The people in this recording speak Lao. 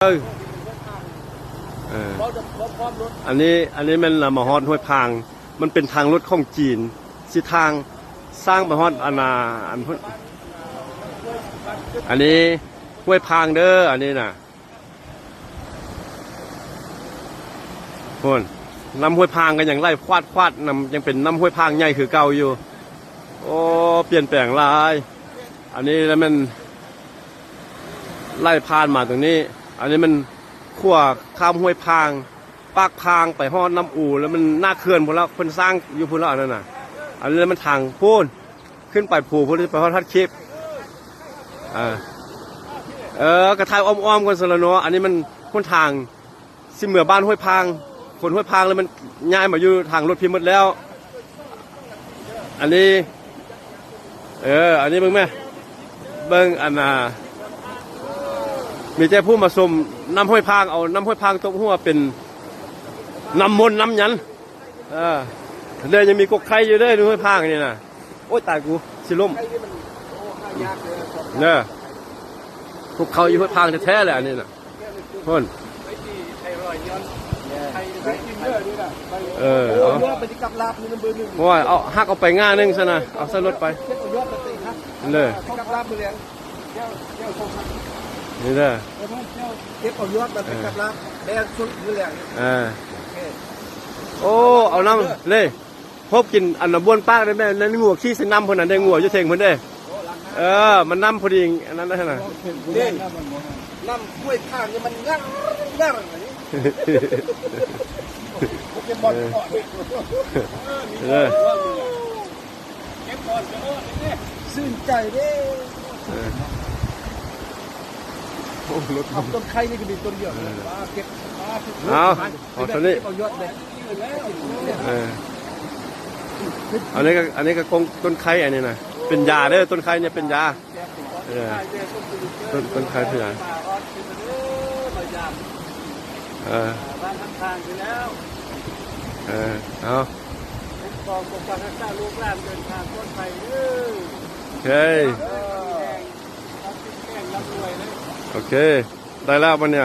ເອີ ເອີ ອັນນີ້ ອັນນີ້ແມ່ນລະມາຮອດຫ້ວຍພາງ ມັນເປັນທາງລົດຂອງຈີນ ຊິທາງສ້າງໄປຮອດອັນນ່າ ອັນ ອັນນີ້ຫ້ວຍພາງເດີ ອັນນີ້ນະ. ພຸ້ນ ນ້ຳຫ້ວຍພາງກໍຍັງໄຫຼຄວາດໆ ນ້ຳ ຍັງເປັນນ້ຳຫ້ວຍພາງໃຫຍ່ຄືເກົ່າຢູ່. ໂອ້ ປ່ຽນແປງຫຼາຍ. ອັນນີ້ລະແມ່ນໄຫຼຜ່ານມາຕົງນີ້. ອັນນີ້ມັນຂົວຂ້າມຫ້ວຍພາງ ປາກພາງໄປຮອດນ້ຳອູ ແລ້ວມັນໜ້າເຂື່ອນພຸ້ນລະ ເພິ່ນສ້າງຢູ່ພຸ້ນລະ ອັນນັ້ນນະ. ອັນນີ້ລະແມ່ນທາງພຸ້ນ ຂຶ້ນໄປພູພຸ້ນ ໄປຮອດທ່າເຄບ. ເອີ ເອີ ກໍຖ່າຍອ້ອມໆກ່ອນຊັ້ນລະເນາະ. ອັນນີ້ມັນຫົນທາງຊິເມືອບ້ານຫ້ວຍພາງ ຄົນຫ້ວຍພາງ ແລ້ວມັນຍ້າຍມາຢູ່ທາງລົດພີ້ໝົດແລ້ວ. ອັນນີ້ ເອີ ອັນນີ້ເບິ່ງແມ້ ເບິ່ງອັນນ່າ ມີແຕ່ຜູ້ມາຊົມນ້ຳຫ້ວຍພາງ ເອົານ້ຳຫ້ວຍພາງຕົບຫົວເປັນນ້ຳມົນນ້ຳຫຍັງ. ເອີ ເດີ ຍັງມີກົກໄຂ່ຢູ່ເດີ ຫ້ວຍພາງນີ້ນະ. ໂອ້ຍ ຕາຍກູ ຊິລົ້ມ. ເດີ ພວກເຂົາຢູ່ຫ້ວຍພາງແທ້ໆແຫຼະ ອັນນີ້ນະ. ພຸ້ນ ເອີ ເອົາ ໂອ້ຍ ເອົາ ຫັກເອົາໄປງ່າໜຶ່ງຊັ້ນນະ ເອົາໃສ່ລົດໄປເລີຍ. ນີ້ເດີ ເກັບເອົາຍອດມັນໄປກັບລາບ ແບງຊຸດມື້ແລງ. ເອີ ໂອ້ ເອົານ້ຳເລີຍ ພົບກິນອັນນ່າບ້ວນປາກໄດ້ແມ່ນ ນັ້ນງົວຂີ້ໃສ່ນ້ຳພຸ້ນນະ ໄດ້ງົວຢູ່ເທິງພຸ້ນເດ້. ເອີ ມັນນ້ຳພໍດີອັນນັ້ນນະ. ນີ້ ນ້ຳຫ້ວຍພາງນີ້ມັນງັກ ງັກ ເອີ ເອີ ຊື່ນໃຈເດ້. ເອີ ໂອ້ ລົດ ຕົ້ນໄຄນີ້ກໍມີຕົ້ນດຽວ. ເອີ ເກັບ ເອົາ ເອົາເທົ່ານີ້ ເກັບເອົາຍອດເດ້. ເອີ ອັນນີ້ກໍ ອັນນີ້ກໍຕົ້ນໄຄ ອັນນີ້ນະ ເປັນຢາເດີ ຕົ້ນໄຄນີ້ເປັນຢາ. ເອີ ຕົ້ນ ຕົ້ນໄຄເປັນຢາ. ເອີ ເອີ ເອົາ ໂອເຄ ໂອເຄ ໄດ້ແລ້ວບັດນີ້.